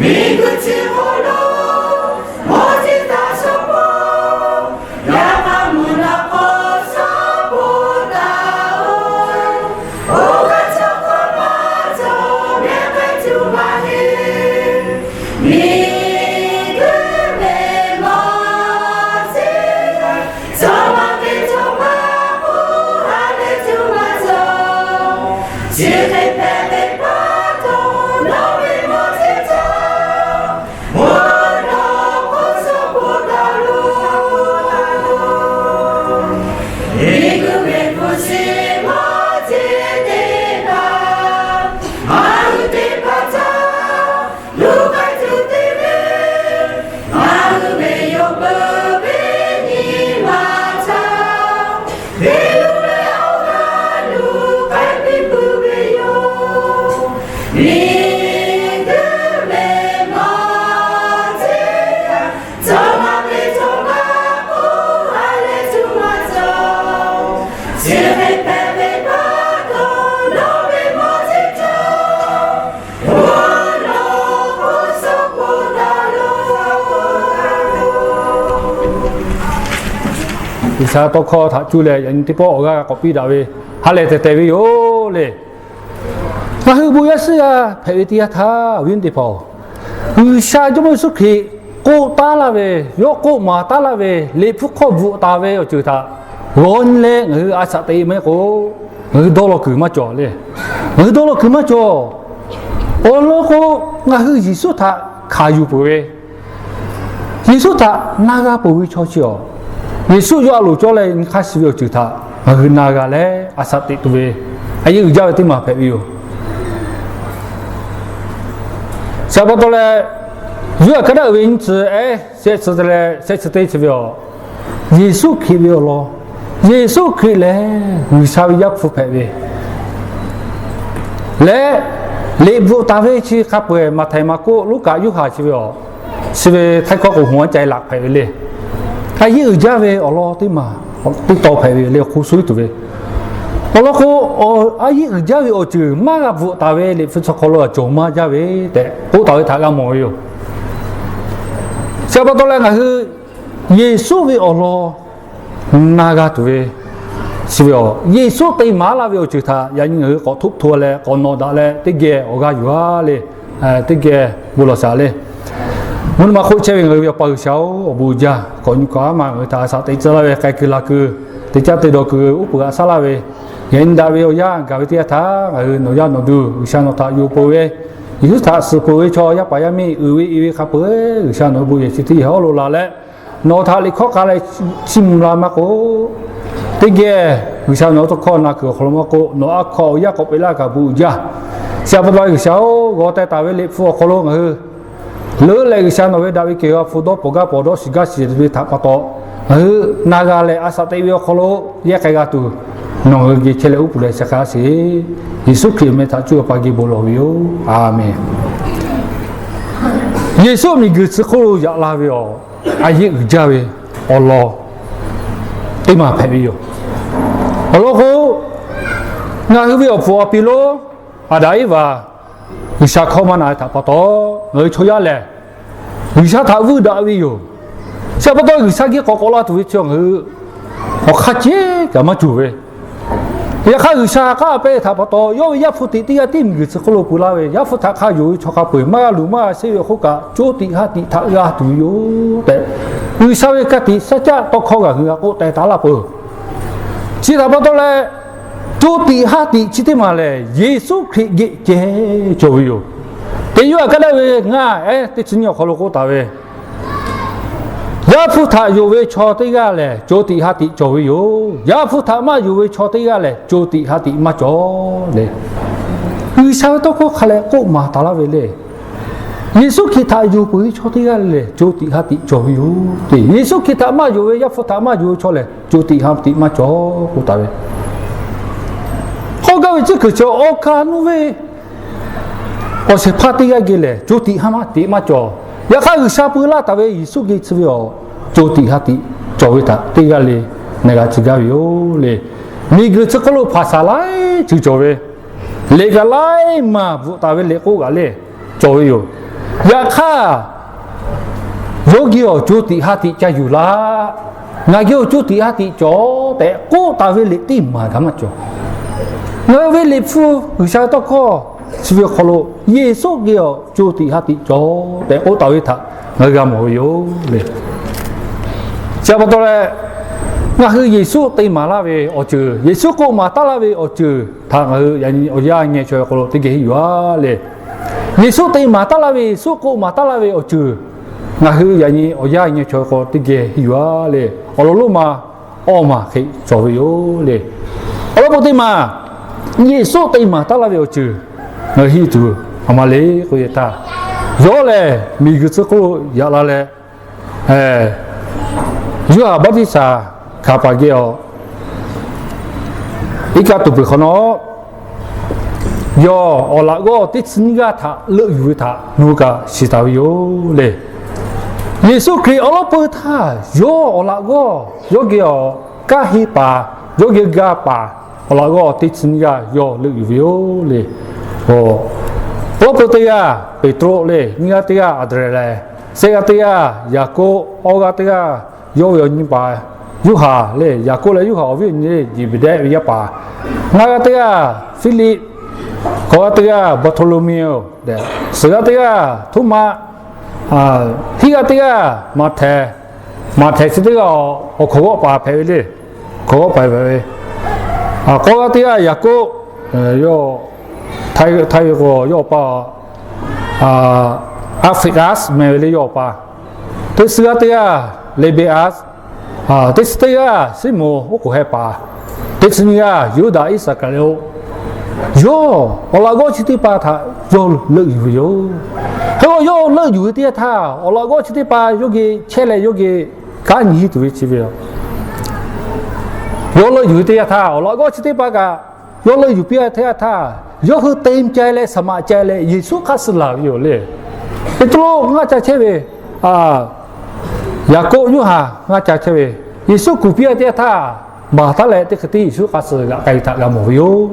Miˬguiˬ chi hk'aw lo mawˇ jeˬ htaꞈ shaw k'o, yaꞈ hk'aˇ mvuhˇ naw k'o shaw k'o taˍ-oˬ. Oˇ hk'aˇ chaw hk'aˇ maˇ cawˬ mehˆ k'ai tuˬ maˇ heˆ. Miˬguiˬ ve mawˇ jeˬ htaꞈ chaw maˇ ve chaw maˇ k'oˆ ha leh tuˬ maˇ cawˬ. Chi hk'e hpehꞈ ve pa taw, nawˬ ve mawˇ jeˬ htaꞈ mvuhˇ naw k'o shaw k'o taˍ-oˬ. Miˬguiˬ ve hpu shi mawˇ jeˬ teˇ hpaˍ, ngaˬ hui teˇ hpaˍ htaꞈ luˬ k'ai tuˬ te ve, ngaˬ hui ve yawˇ peuˬ ve nyi ma htaꞈ Hk'e te leh awˬ g'aˇ luˬ k'ai piˇ peuˬ ve yoˬ. Miˬguiˬ ve mawˇ jeˬ htaꞈ chaw maˇ ve chaw maˇ k'oˆ ha leh tuˬ maˇ cawˬ. Chi hk'e hpehꞈ ve pa taw, nawˬ ve mawˇ jeˬ htaꞈ mvuhˇ naw k'o shaw k'o taˍ-oˬ. G'uiˬsha tawˇ hkawˇ htaꞈ cuˇ leh yaꞈ nyi teˇ pawˆ awˬ g'aˇ k'awꞈ piˇ daꞈ ve ha lehˬ tehˬ tehˬ ve yoˬ le. Ngaˬ hui bon yaˇ suhˉ yaˇ hpehꞈ ve teˇ yanˇ htaˇ, awˬ viˉ teˇ hpaˍ-oˬ, G'uiˬsha Jawˇmawˇ Yeˍsuˆ Hkriꞈ k'oˆ taˉ laˇ ve, yawˇ k'oˆ maˍ taˉ laˇ ve Liꞈ hpu hk'aw bvuhꞈ taˍ ve awˬ ceuˬ htaꞈ g'aw nyi leh ngaˬ hui a shaꞈ teꞈ maˇ heˆ k'o, ngaˬ hui dawˇ law kuiˬ maˇ cawˬ le. Ngaˬ hui dawˇ law kuiˬ maˇ cawˬ. Awˬ lawn k'o, ngaˬ hui Yeˍsuˆ htaꞈ hkanˍ yuˬ peuˬ ve, Yeˍsuˆ htaꞈ na g'a peuˬ ve chaw chi awˬ, Yeˍsuˆ yawˇ a loˍ cawˇ leh nyi hk'aˇ suh ve awˬ ceuˬ htaꞈ ngaˬ hui na g'a leh a shaꞈ teꞈ tuˬ ve, a yeˇ uiˍ jaˇ ve teˇ maˬ hpehꞈ ve yoˬ. Chi htaꞈ pa taw leh, Yoˇhanˬ hkanˇ daꞈ ve nyiˇ chi ehˉ shehˆ chi te leh shehˆ chi teˇ chi ve awˬ, Yeˍsuˆ Hkriꞈ ve awˬ lawn, Yeˍsuˆ Hkriꞈ lehˬ G'uiˬsha ve Yaˇ hpu hpehꞈ ve leh, liꞈ bvuhꞈ taˍ ve chi hk'a peu-eˬ Maꞈhtehˍ, Maˍkuˆ, Luˉkaꞈ, Yoˇhanˬ chi ve awˬ, chi ve htaiˇ hkawˇ k'o, hoꞈ aˉ ca laꞈ hpehꞈ ve le. A yeˇ uiˍ jaˇ ve awˬ lawn teˇ maˬ teˇ taw hpehꞈ ve le, hk'oˆ suhˉ tuˬ ve. Awˬ lawn k'o, a yeˇ uiˍ jaˇ ve awˬ ceuˬ maˇ g'a bvuhꞈ taˍ ve Liꞈ hpu chi hk'aw lo cawˬ maˇ jaˇ ve tehꞈ k'oˆ taˍ ve htaꞈ g'a mawˬ ve yoˬ. Chi htaꞈ pa taw leh ngaˬ hui Yeˍsuˆ ve awˬ lawn na g'a tuˬ ve, chi ve awˬ, Yeˍsuˆ te maˍ laˇ ve awˬ ceuˬ htaꞈ yaꞈ nyi ngaˬ hui k'awꞈ htoˆ hto leh k'awꞈ nawꞈ daꞈ leh teˇ geh awˬ g'aˇ yuˬ-a le. Teˇ geh bon lawˬ shaˍ le. Mvuhˇ naw ma hk'oˆ chehˇ ve ngaˬ hui ve Awˬ pa G'uiˬsha-oˬ, awˬ bon uiˍ jaˇ. K'awꞈ nyi k'awꞈ aˉ ma ngaˬ hui htaꞈ a shaꞈ teꞈ tcuh laˇ ve, k'ai kuiˬ la kuiˬ, te caˇ te dawˬ kuiˬ, uˉ peunˍ g'aꞈ shaˉ laˇ ve, yaꞈ nyi daꞈ ve awˬ yanˇ gaˬ ve teˇ yanˇ htaˇ, ngaˬ hui nawˬ yaˇ nawˬ duˬ G'uiˬsha nawˬ htaꞈ yonˍ peuˬ ve, Yeˍsuˆ htaꞈ suhˍ peuˬ ve chaw yaˇ paˍ yaˇ miˇ uiˍ ve i ve hk'a peu-eˬ G'uiˬsha nawˬ hui bon yehˬ chi teˇ yehˬ hawˉ lo la leh, nawˬ htaꞈ liꞈ hkawˇ k'a leh chiˇ mvuh la maˇ k'oˆ, teˇ geh G'uiˬsha nawˬ hui tawˇ hkawˇ na kuiˬ awˬ hk'aw lo maˇ k'oˆ, nawˬ a hkaw-oˬ yaˇ k'awꞈ peꞈ laˇ kaꞈ bon uiˍ jaˇ. Chi htaꞈ pa taw G'uiˬsha-oˬ, g'aw teh taˍ ve Liꞈ hpu awˬ hk'aw lo ngaˬ hui leuˉ leh G'uiˬsha nawˬ ve daꞈ ve kehˬ ve a hpu dawˇ pawˬ gaˇ pawˬ dawˇ shiˍ gaˇ shiˍ ve htaꞈ pa taw, ngaˬ hui na g'a leh a shaꞈ teꞈ ve awˬ hk'aw lo yehˇ k'ai g'a tuˬ, nawˬ ngaˬ hui geh chehˇ leh uˉ peunˍ leh sheh k'ai-a sheˍ. Yeˍsuˆ Hkriꞈ meh htaꞈ cuˇ ve pa geh bon lawˬ ve yoˬ. A menˍ. Yeˍsuˆ miˬguiˬ tcuh hk'oˆ lo yaꞈ la ve awˬ, a yeˇ uiˍ jaˇ ve awˬ lawn teˇ maˬ hpehꞈ ve yoˬ. Awˬ lawn k'o, ngaˬ hui ve awˬ puˍ awˬ pi lonˉ Aˍdanˍ Eˇvaˍ G'uiˬsha hkawˇ maˇ na ve htaꞈ pa taw, ngaˬ hui chaw yaˇ lehˬ G'uiˬsha htaꞈ vuiˇ daꞈ ve yoˬ. Chi htaꞈ pa taw G'uiˬsha geh k'awꞈ k'awꞈ la tuˬ ve chi ngaˬ hui awˬ hk'aˇ ceh kaꞈ maˇ cawˬ ve. Yaꞈ hk'aˇ G'uiˬsha k'aˉ pehˇ htaꞈ pa taw, yawˇ ve Yaˇ hpu teꞈ teˇ g'aˇ tiˉ miˬguiˬ tcuh hk'oˆ lo peu laˇ ve, Yaˇ hpu htaꞈ hk'a yonˍ ve chaw hk'a peu-eˬ maˇ g'a luˬ maˇ g'a sheˆ ve awˬ hk'oˆ kaꞈ, co tiꞈ ha tiꞈ htaꞈ g'a tuˬ yoˬ tehꞈ, G'uiˬsha ve ka tiꞈ saˉ caˆ tawˇ hkawˇ g'a hui g'a k'oˆ teh taˍ laˇ peuˬ. Chi htaꞈ pa taw leh, co tiꞈ ha tiꞈ chi teˇ maˬ lehˬ, Yeˍsuˆ Hkriꞈ geh ceh cawˬ ve yoˬ. Teˇ Yoˇhanˬ hkanˇ daꞈ ve ngaˇ ehˉ teˇ chi nyiˇ awˬ hk'aw lo k'oˆ taˍ ve, Yaˇ hpu htaꞈ yonˍ ve chaw teˇ g'aˇ lehˬ, co tiꞈ ha tiꞈ cawˬ ve yoˬ. Yaˇ hpu htaꞈ maˇ yonˍ ve chaw teˇ g'aˇ lehˬ, co tiꞈ ha tiꞈ maˇ cawˬ le. G'uiˬsha ve tawˇ hkawˇ hk'a leh k'oˆ maˍ taˍ laˇ ve le. Yeˍsuˆ Hkriꞈ htaꞈ yonˍ peuˬ ve chaw teˇ g'aˇ lehˬ, co tiꞈ ha tiꞈ cawˬ ve yoˬ. Yeˍsuˆ Hkriꞈ htaꞈ maˇ yonˍ ve, Yaˇ hpu htaꞈ maˇ yonˍ ve chaw lehˬ, co tiꞈ ha tiꞈ maˇ cawˬ k'oˆ taˍ ve. Hk'aw gaˇ ve tcuhˉ kuiˬ chi awˬ kaˬ nuˇ ve awˬ shehˍ hpaˇ teˇ g'aˇ geh lehˬ, co tiꞈ ha tiꞈ maˇ cawˬ. Yaꞈ hk'aˇ G'uiˬsha peu laˇ taˍ ve Yeˍsuˆ geh tcuh ve awˬ, co tiꞈ ha tiꞈ cawˬ ve htaꞈ teˇ g'aˇ le, na g'a tcuh gaˇ ve yoˬ le. Miˬguiˬ tcuh hk'oˆ lo hpaˍ shaˍ laiˉ ceuˬ cawˬ ve, liꞈ kaꞈ laiˉ maˬ bvuhꞈ taˍ ve liꞈ k'oˆ kaꞈ le cawˬ ve yoˬ. Yaꞈ hk'aˇ, yawˇ geh awˬ co tiꞈ ha tiꞈ ca yuˬ laˇ. Ngaˬ geh awˬ co tiꞈ ha tiꞈ cawˬ tehꞈ k'oˆ taˍ ve liꞈ teˇ maˬ kaꞈ maˇ cawˬ. Ngaˬ hui ve Liꞈ hpu G'uiˬsha ve tawˇ hkawˇ chi ve awˬ hk'aw lo, Yeˍsuˆ geh awˬ co tiꞈ ha tiꞈ cawˬ tehꞈ k'oˆ taˍ ve htaꞈ ngaˬ hui g'a mawˬ ve yoˬ le. Chi pa taw leh, ngaˬ hui Yeˍsuˆ te maˍ laˇ ve awˬ ceuˬ, Yeˍsuˆ k'oˆ maˍ taˉ laˇ ve awˬ ceuˬ htaꞈ ngaˬ hui yaꞈ nyi awˬ yanˇ nyi chaw hk'aw lo teˇ geh henˇ yuˬ-a le. Yeˍsuˆ te maˍ taˉ laˇ ve, Yeˍsuˆ k'oˆ maˍ taˉ laˇ ve awˬ ceuˬ ngaˬ hui yaꞈ nyi awˬ yanˇ nyi chaw hk'aw lo teˇ geh henˇ yuˬ-a le. Awˬ lawn lonˉ ma awˇ maˬ hk'e cawˬ ve yoˬ le. Awˬ lawn k'o teˇ maˬ, Yeˍsuˆ te maˍ taˉ laˇ ve awˬ ceuˬ ngaˬ hui henˇ tuˬ a ma le k'oˆ ve htaˇ, yawˇ lehˬ miˬguiˬ tcuh k'oˆ lo yaꞈ la leh, Yoˇhanˬ baˆtiˆsaˬ hkanˍ paˍ geh awˬ iˉ kaˆ tuˬ peuˬ hk'awꞈ nawˉ, yawˇ awˬ laꞈ g'awˇ teˇ chi nyiˇ g'aˇ htaꞈ leuˆ yuˬ ve htaꞈ nawˬ hui kaꞈ shiˍ taˍ ve yoˬ le. Yeˍsuˆ Hkriꞈ awˬ lawn peuˬ htaˇ, yawˇ awˬ laꞈ g'awˇ yawˇ geh awˬ kanˉ henˇ paˍ, yawˇ geh ga paˍ awˬ laꞈ g'awˇ teˇ chi nyiˇ g'aˇ yawˇ leuˆ yuˬ ve yoˬ le. Awˬ lawn peuˬ teˇ g'aˇ Peˍtruˆ le, nyiˇ g'aˇ teˇ g'aˇ Anˍdrehˍ, shehˆ g'aˇ teˇ g'aˇ Yaˍkoˆ, awˇ g'aˇ teˇ g'aˇ yawˇ ve awˬ nyi paˍ Yoˇhanˬ le, Yaˍkoˆ leh Yoˇhanˬ awˬ viˉ awˬ nyi le, Yeˍbeˍdehˆ ve yaˇ paˍ. Ngaˇ g'aˇ teˇ g'aˇ Hpiˇliˆ, k'awꞈ g'aˇ teˇ g'aˇ Baˍhtoˍloˍmeˍ-oˬ, suhˍ g'aˇ teˇ g'aˇ Htoˉmaˆ, hiˆ g'aˇ teˇ g'aˇ Maꞈhtehˍ, Maꞈhtehˍ chi teˇ g'aˇ awˬ hkawnˍ g'awˆ paˍ hpehꞈ ve le. Hkawnˍ g'awˆ paˍ hpehꞈ ve. K'awˇ g'aˇ teˇ g'aˇ Yaˍkoˆ, yawˇ Htaiˇ ve k'o yawˇ awˬ pa Aˍfiˍaˆ meh ve le yawˇ awˬ pa. Teˇ suhˍ g'aˇ teˇ g'aˇ Leˍbeˍaˆ, teˇ suhˍ teˇ g'aˇ Siˉmonˍ oˉ k'oˍ heh paˍ, teˇ chi nyiˇ g'aˇ Yuˇdaꞈ Iˉsaˍkaˍriˍoˆ. Yawˇ awˬ laꞈ g'awˇ chi teˇ hpaˍ htaꞈ yawˇ leuˆ yuˬ ve yoˬ. Hk'e k'o yawˇ leuˆ yuˬ ve teˇ yanˇ htaˇ, awˬ laꞈ g'awˇ chi teˇ hpaˍ yawˇ geh chehˇ leh yawˇ geh kanˉ nyi henˇ tuˬ ve chi ve yoˬ. Yawˇ leuˆ yuˬ ve teˇ yanˇ htaˇ, awˬ laꞈ g'awˇ chi teˇ hpaˍ kaꞈ yawˇ leuˆ yuˬ piˇ teˇ yanˇ htaˇ, yawˇ hui te ca leh saˍ maꞈ ca leh Yeˍsuˆ hk'aˇ suh laˬ ve yoˬ le. Peˍtruˆ ngaˇ ca chehˇ ve, Yaˍkoˆ, Yoˇhanˬ ngaˇ ca chehˇ ve, Yeˍsuˆ kuˬ piˇ teˇ yanˇ htaˇ, baˬ taˉ leh teˇ hk'e te Yeˍsuˆ hk'aˇ suh g'aꞈ k'ai ve htaꞈ g'a mawˬ ve yoˬ.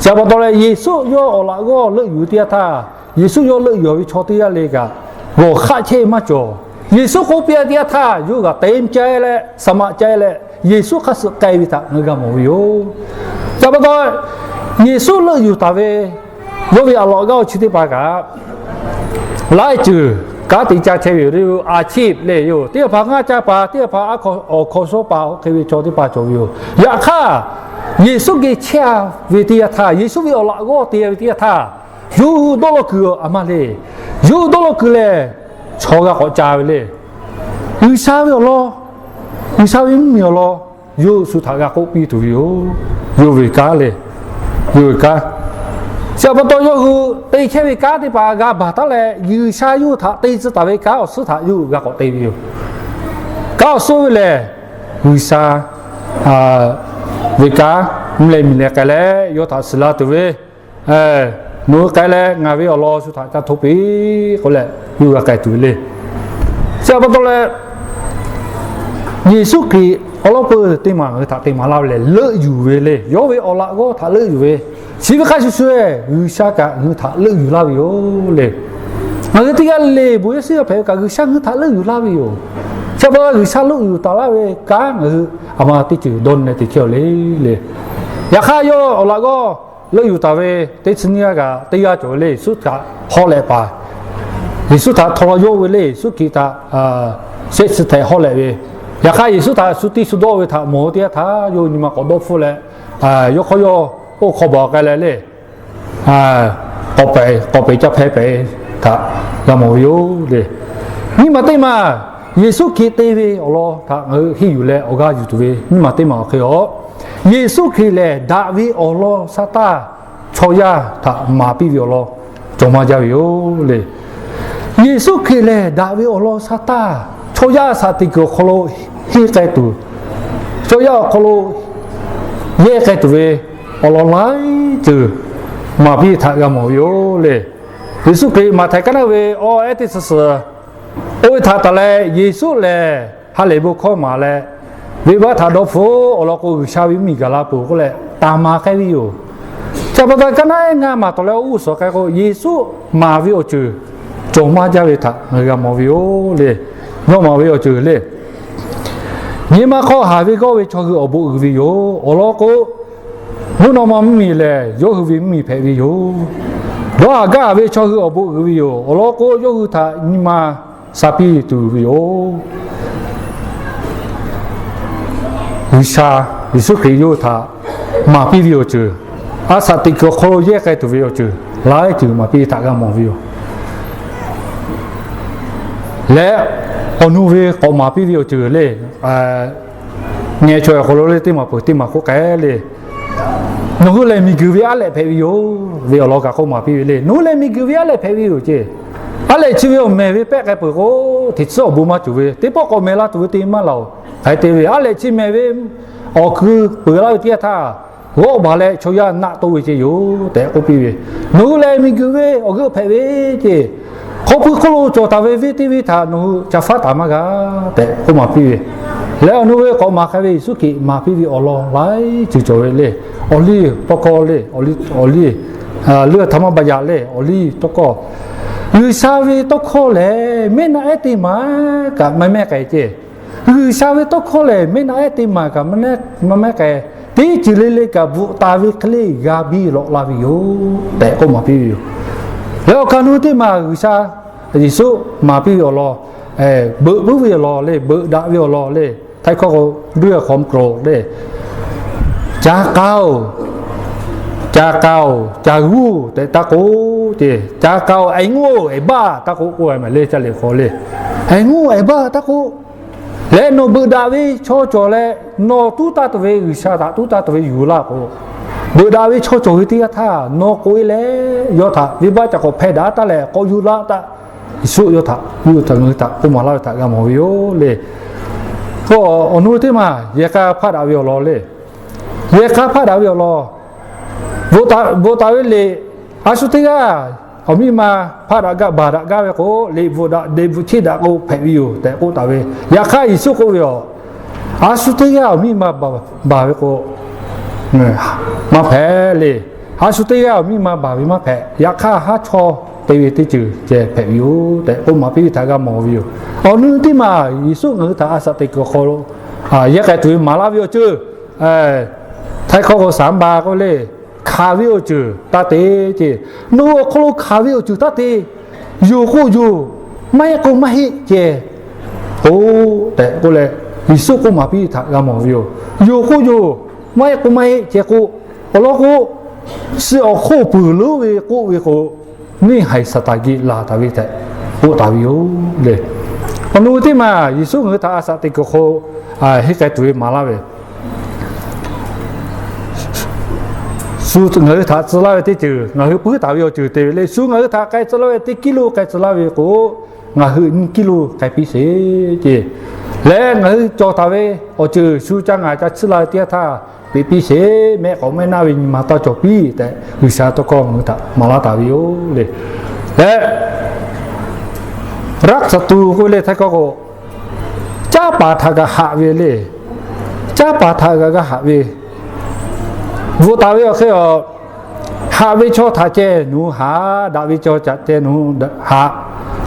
Chi pa taw leh Yeˍsuˆ yawˇ awˬ laꞈ g'awˇ leuˆ yuˬ ve teˇ yanˇ htaˇ, Yeˍsuˆ yawˇ leuˆ yuˬ ve chaw teˇ g'aˇ le kaꞈ, g'awˬ hk'aˆ chehˇ ve maˇ cawˬ. Yeˍsuˆ k'oˆ piˇ teˇ yanˇ htaˇ, yawˇ g'aꞈ te ca leh saˍ maꞈ ca leh Yeˍsuˆ hk'aˇ suh k'ai ve htaꞈ ngaˬ g'a mawˬ ve yoˬ. Chi pa taw, Yeˍsuˆ leuˆ yuˬ taˍ ve yawˇ ve awˬ laꞈ g'awˇ chi teˇ hpaˍ kaꞈ, laiˉ ceuˬ kanˉ te ca chehˇ ve yoˬ. Aˍchiˆ leh yoˬ, teˇ hpaˍ ngaˇ ca paˍ, teˇ hpaˍ awˬ hkawnˍ shawˉ paˍ, oˇ hk'e ve chaw teˇ hpaˍ cawˬ ve yoˬ. Yaꞈ hk'aˇ, Yeˍsuˆ geh chehˇ ve teˇ yanˇ htaˇ, Yeˍsuˆ ve awˬ laꞈ g'awˇ te ve teˇ yanˇ htaˇ, yawˇ hui dawˇ law kuiˬ a maˇ le. Yawˇ hui dawˇ law kuiˬ lehˬ, chaw g'a k'awꞈ ca ve le. G'uiˬsha ve awˬ lawn, G'uiˬsha ve mvuhˇmiˬ awˬ lawn yawˇ hui shu htaꞈ g'a k'oˆ piˇ tuˬ ve yoˬ. Yawˇ ve kanˉ le, yawˇ ve kanˉ. Chi pa taw yawˇ hui te chehˇ ve kanˉ teˇ hpaˍ g'a baˬ taˉ leh, G'uiˬsha yawˇ hui htaꞈ te tcuh taˍ ve kanˉ awˬ suhˉ htaꞈ yawˇ hui g'a k'awꞈ te ve yoˬ. Kanˉ awˬ suhˉ ve lehˬ, G'uiˬsha ve kanˉ mvuhˇ leh miˬ leh k'ai leh yawˇ htaꞈ shiˍ la tuˬ ve, nawˬ hui k'ai leh ngaˬ ve awˬ lawn shu htaꞈ ca hto piˇ k'oˆ leh yawˇ hui g'a k'ai tuˬ ve le. Chi pa taw leh, Yeˍsuˆ Hkriꞈ awˬ lawn peuˬ teˇ maˬ ngaˬ hui htaꞈ te maˍ laˇ ve lehˬ, leuˆ yuˬ ve le. Yawˇ ve awˬ laꞈ g'awˇ htaꞈ leuˆ yuˬ ve, chi ve hk'a shuˍ shuˍ, G'uiˬsha kaꞈ ngaˬ hui htaꞈ leuˆ yuˬ laˇ ve yoˬ le. Ngaˬ hui teˇ g'aˇ le le bon yehˬ suhˉ yaˇ hpehꞈ ve kaꞈ, G'uiˬsha ngaˬ hui htaꞈ leuˆ yuˬ laˇ ve yoˬ. Chi pa taw G'uiˬsha leuˆ yuˬ taˍ laˇ ve kanˉ ngaˬ hui a ma teˇ ceuˬ dawˇ nyi leh te chehˇ-oˬ le le. Yaꞈ hk'aˇ, yawˇ awˬ laꞈ g'awˇ leuˆ yuˬ taˍ ve teˇ chi nyiˇ g'aˇ kaꞈ teˇ g'aˇ cawˬ ve le, Yeˍsuˆ htaꞈ hawˉ leh paˍ, Yeˍsuˆ htaꞈ htaw la yawˆ ve le, Yeˍsuˆ Hkriꞈ htaꞈ shehˆ chi htehꞈ hawˉ leh ve. Yaꞈ hk'aˇ, Yeˍsuˆ htaꞈ shu tiˇ shu dawˇ ve htaꞈ mawˬ ve teˇ yanˇ htaˇ, yawˇ nyi ma k'awꞈ dawˇ hpfuhˆ leh, yawˇ hk'aw yawˇ oˇ hk'aw baˬ k'ai leh le, k'awꞈ pehˍ, k'awꞈ pehˍ caˇ hpehˇ pehˍ htaꞈ g'a mawˬ ve yoˬ le. Nyiˇ maˬ teˇ maˬ, Yeˍsuˆ Hkriꞈ te ve awˬ lawn htaꞈ ngaˬ hui henˇ yuˬ leh awˬ g'aˇ yuˬ tuˬ ve nyiˇ maˬ teˇ maˬ awˬ hk'e a, Yeˍsuˆ Hkriꞈ lehˬ daꞈ ve awˬ lawn sha taˇ chaw yaˇ htaꞈ maˍ piˇ ve awˬ lawn cawˬ maˇ jaˇ ve yoˬ le. Yeˍsuˆ Hkriꞈ lehˬ daꞈ ve awˬ lawn sha taˇ chaw yaˇ shaꞈ teꞈ kuiˬ awˬ hk'aw lo henˇ k'ai tuˬ, chaw yaˇ awˬ hk'aw lo yehˇ k'ai tuˬ ve awˬ lawn laiˉ ceuˬ maˍ piˇ htaꞈ g'a mawˬ ve yoˬ le. Yeˍsuˆ Hkriꞈ Maꞈhtehˍ kaˉ naˉ ve awˬ ehˉ teˇ chi suhˍ, oˇ ve htaꞈ taˍ leh Yeˍsuˆ lehˬ ha lehˬ bon hkawˇ maˍ leh, venˇbaˆ htaꞈ dawˇ hpfuhˆ awˬ lawn k'o, G'uiˬsha ve mvuhˇmiˬ gaˬ la peuˬ k'oˆ leh taˍ maˍ k'ai ve yoˬ. Chi pa taw kaˉ naˉ ehˉ ngaˇ maˬ tawˍ leh oˇ g'uˇ suhˍ k'ai k'o, Yeˍsuˆ maˍ ve awˬ ceuˬ cawˬ maˇ jaˇ ve htaꞈ ngaˬ hui g'a mawˬ ve yoˬ le. Yawˇ maˍ ve awˬ ceuˬ le, nyi ma hk'aw haˍ ve g'awˇ ve chaw hui awˬ bon uiˍ ve yoˬ. Awˬ lawn k'o, mvuhˇ naw ma mvuhˇmiˬ lehˬ, yawˇ hui ve mvuhˇmiˬ hpehꞈ ve yoˬ. Dawˇ haˍ gaˇ haˍ ve chaw hui awˬ bon uiˍ ve yoˬ. Awˬ lawn k'o, yawˇ hui htaꞈ nyi ma sha piˇ tuˬ ve yoˬ. G'uiˬsha Yeˍsuˆ Hkriꞈ yawˇ hui htaꞈ maˍ piˇ ve awˬ ceuˬ, a shaꞈ teꞈ kuiˬ awˬ hk'aw lo yehˇ k'ai tuˬ ve awˬ ceuˬ, laiˉ ceuˬ maˍ piˇ ve htaꞈ g'a mawˬ ve yoˬ. Leh awˬ nu ve k'awꞈ maˍ piˇ ve awˬ ceuˬ le, ngeh chaw awˬ hk'aw lo le teˇ maˬ peuˬ teˇ maˬ k'oˆ k'ai le. Nawˬ hui lehˬ miˬguiˬ ve aˉ lehꞈ hpehꞈ ve yoˬ ve awˬ lawn kaꞈ k'oˆ maˍ piˇ ve le. Nawˬ hui lehˬ miˬguiˬ ve aˉ lehꞈ hpehꞈ ve yoˬ ceˇ. Aˉ lehꞈ chi ve awˬ mehˬ ve pehˆ k'ai peuˬ k'o, hteꞈ tcuhˉ awˬ bon maˇ cawˬ ve, teˇ pawˆ k'awꞈ mehˬ la tuˬ ve te maˇ laˬ-oˬ. Hk'aˬ hk'e te ve aˉ lehꞈ chi mehˬ ve awˬ kui peuˬ laˇ ve teˇ yanˇ htaˇ, g'awˆ baˬ leh chaw yaˇ naˆ toˆ ve ceˇ yoˬ tehꞈ k'oˆ piˇ ve. Nawˬ hui lehˬ miˬguiˬ ve awˬ g'euˆ hpehꞈ ve ceˇ. Hk'aw pui hk'oˆ lo cawˬ taˍ ve venˇ teˇ venˇ htaꞈ nawˬ hui ca faˉ taˍ maˇ g'a tehꞈ k'oˆ maˍ piˇ ve. Leh awˬ nu ve k'awꞈ maˍ k'ai ve Yeˍsuˆ Hkriꞈ maˍ piˇ ve awˬ lawn laiˉ ceuˬ cawˬ ve le. Awˬ liˇ tawˇ hkawˇ le, awˬ liˇ, leuˇ htaꞈ maˇ baˬ yaꞈ le, awˬ liˇ tawˇ hkawˇ. G'uiˬsha ve tawˇ hkawˇ lehˬ, mehˆ naˆ ehˉ teˇ maˬ kaꞈ maˇ mehˆ k'ai ceˇ. G'uiˬsha ve tawˇ hkawˇ lehˬ, mehˆ naˆ ehˉ teˇ maˬ kaꞈ maˇ mehˆ k'ai. Teˇ ceuˬ le le kaꞈ bvuhꞈ taˍ ve hk'e le g'a biˇ lawꞈ la ve yoˬ tehꞈ k'oˆ maˍ piˇ ve yoˬ. Leh awˬ kaˬ nu teˇ maˬ G'uiˬsha Yeˍsuˆ maˍ piˇ ve awˬ lawn, beuꞈ puiˉ ve awˬ lawn le, beuꞈ daꞈ ve awˬ lawn le, htaiˇ hkawˇ k'o, ด้วยความโกรธ le, ca k'a-oˬ, ca k'a-oˬ, ca g'uˇ tehꞈ taˇ k'oˆ ceˇ. Ca k'a-oˬ, ไอ้โง่ ไอ้บ้า taˇ k'oˆ k'oˆ ve maˬ le, ca le hk'aw le, ไอ้โง่ ไอ้บ้า taˇ k'oˆ. Leh nawˬ beuꞈ daꞈ ve chaw cawˬ leh, nawˬ tuˉ taˇ tuˬ ve G'uiˬsha htaꞈ tuˉ taˇ tuˬ ve yuˬ laˇ k'o, beuꞈ daꞈ ve chaw cawˬ ve teˇ yanˇ htaˇ nawˬ k'oꞈ e leh yawˇ htaꞈ venˇbaˆ ca k'awꞈ hpeh daꞈ taˉ leh k'awꞈ yuˬ laˇ taˇ. Yeˍsuˆ yawˇ htaꞈ, yawˇ htaꞈ ngaˬ hui htaꞈ k'oˆ maˍ laˇ ve htaꞈ g'a mawˬ ve yoˬ le. Awˬ nu teˇ maˬ yehˬ k'a hpaˆ daꞈ ve awˬ lawn le. Yehˬ k'a hpaˆ daꞈ ve awˬ lawn, bvuhꞈ taˍ ve liꞈ, a shu teˇ g'aˇ awˬ miˇ ma hpaˆ daꞈ gaˇ baˬ daꞈ gaˇ ve k'o, liꞈ bvuhꞈ daꞈ, liꞈ bvuhꞈ cheˇ daꞈ k'o hpehꞈ ve yoˬ tehꞈ k'oˆ taˍ ve. Yaꞈ hk'aˇ Yeˍsuˆ k'oˆ ve yoˬ, a shu teˇ g'aˇ awˬ miˇ ma baˬ ve k'o, maˇ hpehꞈ le. A shu teˇ g'aˇ awˬ miˇ ma baˬ ve maˇ hpehꞈ. Yaꞈ hk'aˇ haˉ chawˇ te ve teˇ ceuˬ ceh hpehꞈ ve yoˬ tehꞈ k'oˆ maˍ piˇ ve htaꞈ g'a mawˬ ve yoˬ. Awˬ nu teˇ maˬ Yeˍsuˆ ngaˬ hui htaꞈ a shaꞈ teꞈ kuiˬ awˬ hk'aw lo yehˇ k'ai tuˬ ve maˍ laˇ ve awˬ ceuˬ, htaiˇ hkawˇ k'o, สามบา k'oˆ le, hkanˍ ve awˬ ceuˬ taˇ te ceˇ. Nawˬ hui awˬ hk'aw lo hkanˍ ve awˬ ceuˬ taˇ te. Yoˬ k'o yoˬ, maˇ heˆ k'o maˇ heˆ ceh k'o tehꞈ k'oˆ leh, Yeˍsuˆ k'oˆ maˍ piˇ htaꞈ g'a mawˬ ve yoˬ. Yoˬ k'o yoˬ, maˇ heˆ k'o maˇ heˆ ceh k'o, awˬ lawn k'o, suh awˬ hk'oˆ puiˍ lonˉ ve k'oˆ ve k'o, neˇ haiˬ Saˍtanˍ geh laˬ taˍ ve tehꞈ k'oˆ taˍ ve yoˬ le. Awˬ nu teˇ maˬ Yeˍsuˆ ngaˬ hui htaꞈ a shaꞈ teꞈ kuiˬ hk'aw henˇ k'ai tuˬ ve maˍ laˇ ve, shu ngaˬ hui htaꞈ tcuh laˇ ve teˇ ceuˬ ngaˬ hui puiˉ taˍ ve awˬ ceuˬ te ve le. Shu ngaˬ hui htaꞈ k'ai tcuh laˇ ve teˇ kiˇ lo k'ai tcuh laˇ ve k'o, ngaˬ hui nyiˇ kiˇ lo k'ai piˇ sheˍ ceˇ. Leh ngaˬ hui cawˬ taˍ ve awˬ ceuˬ shu ca ngaˬ ca chiˇ la ve teˇ yanˇ htaˇ, peꞈ piˇ sheˍ, mehˆ k'awꞈ mehˆ naˆ ve nyi ma taˇ cawˬ piˇ tehꞈ G'uiˬsha tawˇ hkawˇ ngaˬ hui htaꞈ maˍ laˇ taˍ ve yoˬ le. Leh raˆ saˍ tuˬ k'oˆ ve le, htaiˇ hkawˇ k'o, caˉ paˍ htaꞈ g'a haꞈ ve le. Caˉ paˍ htaꞈ g'a g'a haꞈ ve, bvuhꞈ taˍ ve awˬ hk'e a, haꞈ ve chaw htaꞈ ceh nawˬ hui haꞈ, daꞈ ve chaw htaꞈ ceh nawˬ hui haꞈ,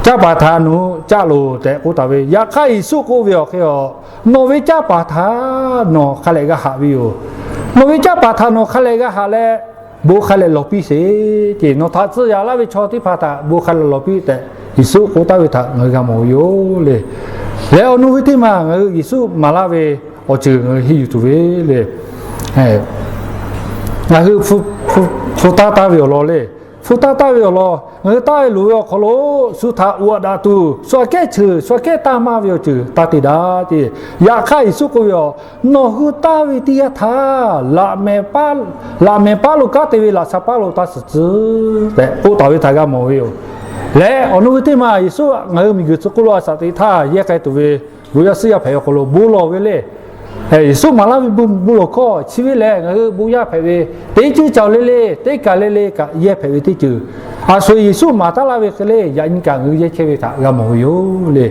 caˉ paˍ htaꞈ nawˬ hui caˆ loˬ tehꞈ k'oˆ taˍ ve. Yaꞈ hk'aˇ Yeˍsuˆ k'oˆ ve awˬ hk'e a, nawˬ ve caˉ paˍ htaꞈ nawˬ hk'a lehꞈ g'a haꞈ ve yoˬ. Nawˬ ve caˉ paˍ htaꞈ nawˬ hk'a lehꞈ g'a haꞈ leh, bon hk'a lehꞈ lawˬ piˇ sheˍ ceˇ. Nawˬ htaꞈ tcuh yaꞈ laˇ ve chaw teˇ hpaˍ htaꞈ bon hk'a lehꞈ lawˬ piˇ tehꞈ Yeˍsuˆ k'oˆ taˍ ve htaꞈ ngaˬ hui g'a mawˬ ve yoˬ le. Leh awˬ nu ve teˇ maˬ ngaˬ hui Yeˍsuˆ maˍ laˇ ve awˬ ceuˬ ngaˬ hui henˇ yuˬ tuˬ ve le. Ngaˬ hui hpu taˇ taˇ ve awˬ lawn le. Hpu taˇ taˇ ve awˬ lawn ngaˬ hui taˇ ve loˍ ve awˬ hk'aw lo, shu htaꞈ uꞈ aꞈ daꞈ tuˬ, shu aꞈ kehˉ cheuˬ, shu aꞈ kehˉ taˇ maˇ ve awˬ ceuˬ taˇ te daꞈ ceˇ. Yaꞈ hk'aˇ Yeˍsuˆ k'oˆ ve a, nawˬ hui taˇ ve teˇ yanˇ htaˇ, laꞈ mehˍ paˉ lo kanˉ te ve laꞈ sha paˉ lo taˇ suhˍ tcuh tehꞈ k'oˆ taˍ ve htaꞈ g'a mawˬ ve yoˬ. Leh awˬ nu ve teˇ maˬ Yeˍsuˆ ngaˬ hui miˬguiˬ tcuh k'oˆ lo a shaꞈ teꞈ htaˇ yehˇ k'ai tuˬ ve, bon yaˇ suhˉ yaˇ hpehꞈ awˬ hk'aw lo bon lawˬ ve le. Yeˍsuˆ maˍ laˇ ve bon lawˬ hkawˇ chi ve lehˬ, ngaˬ hui bon yaˇ hpehꞈ ve teˇ ceuˬ cawˬ le le, teˇ kaˬ le le kaꞈ yehˇ hpehꞈ ve teˇ ceuˬ, a shu Yeˍsuˆ maˍ taˉ laˇ ve hk'e le yaꞈ nyi kaꞈ ngaˬ hui yehˇ chehˇ ve htaꞈ g'a mawˬ ve yoˬ le.